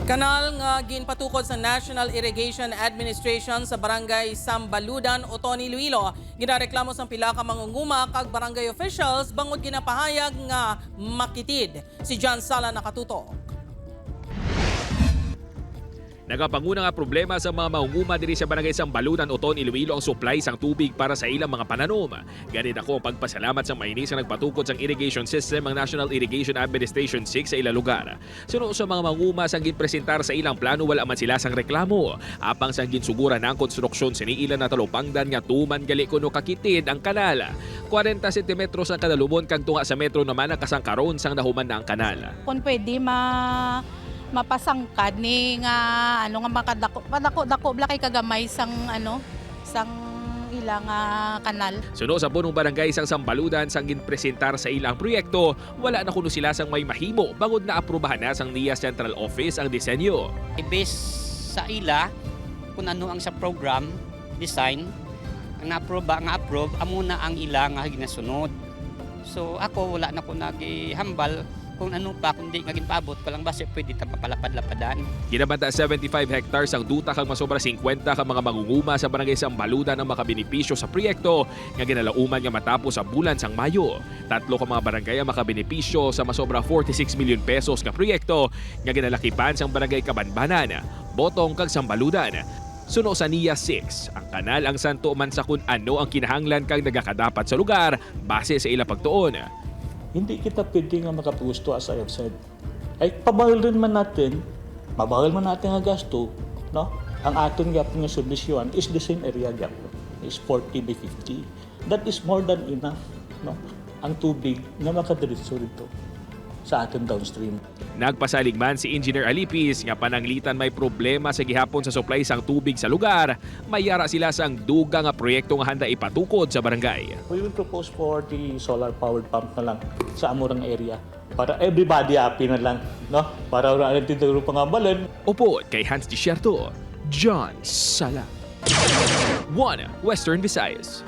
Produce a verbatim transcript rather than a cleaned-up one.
Kanal nga ginpatukod sa National Irrigation Administration sa Barangay Sambaludan, Oton, Iloilo, ginareklamo sang pila ka mangunguma kag barangay officials bangod ginapahayag nga makitid. Si John Sala nakatutok. Nagapanguna nga problema sa mga mangunguma diri sa Barangay Sambaludan, Oton, Iloilo ang supply sang tubig para sa ilang mga pananom. Gani dako ang pagpasalamat sa mainis nga nagpatukod sang irrigation system ang National Irrigation Administration six sa ila lugar. Suno sa mga mangunguma sang ginpresentar sa ilang plano, wala man sila sang reklamo. Apang sang ginsuguran na ang konstruksyon sini ila natalupangdan nga tuman gali kuno kakitid ang kanal. Kwarenta sentimetros ang kadalumon kag tunga sa metro naman ang kasangkaron sang nahuman na ang kanal. Kung pwede ma mapasangkad ni nga ano nga makadako padako-dako bla kay kagamay sang ano sang ila nga kanal. Suno sa punong barangay sang Sambaludan sang ginpresentar sa ila ang proyekto, wala na kuno sila sang may mahimo bangod naaprubahan na sang NIA Central Office ang disenyo. Base sa ila kung ano ang sa program, design, ang naaproba nga approve amo na ang ila nga ginasunod. So ako wala na ko nagihambal kung ano pa kundi nga ginpaabot ko lang basi pwede ta mapalapad-lapadan. Ginabanta seventy-five hectares ang duta kag masobra singkwenta ka mga mangunguma sa barangay Sambaludan ang makabenepisyo sa proyekto nga ginalauman nga matapos sa bulan sang Mayo. Tatlo ka mga barangay ang makabenepisyo sa masobra forty-six million pesos nga proyekto nga ginalakipan sang barangay Kabanbanan, Botong kag Sambaludan. Suno sa NIA six, ang kanal ang santo man sa kun ano ang kinahanglan kag nagakadapat sa lugar base sa ila pagtuon. Hindi kita pwede nga makapusto, as I have said. Ay, pabahal rin man natin, mabahal man natin nga gasto, no? Ang aton gyapon nga solusyon is the same area gyapon. Is forty by fifty. That is more than enough, no? Ang tubig na makadiretso dito sa aton downstream. Nagpasalig man si Engineer Alipis nga pananglitan may problema sa gihapon sa supply sang tubig sa lugar, may yara sila sang dugang nga proyekto nga handa ipatukod sa barangay. We will propose for the solar powered pump na lang sa amurang area para everybody happy na lang, no? Para wala na tindog pangambalan. Upod kay Hans Desierto, John Sala. One Western Visayas.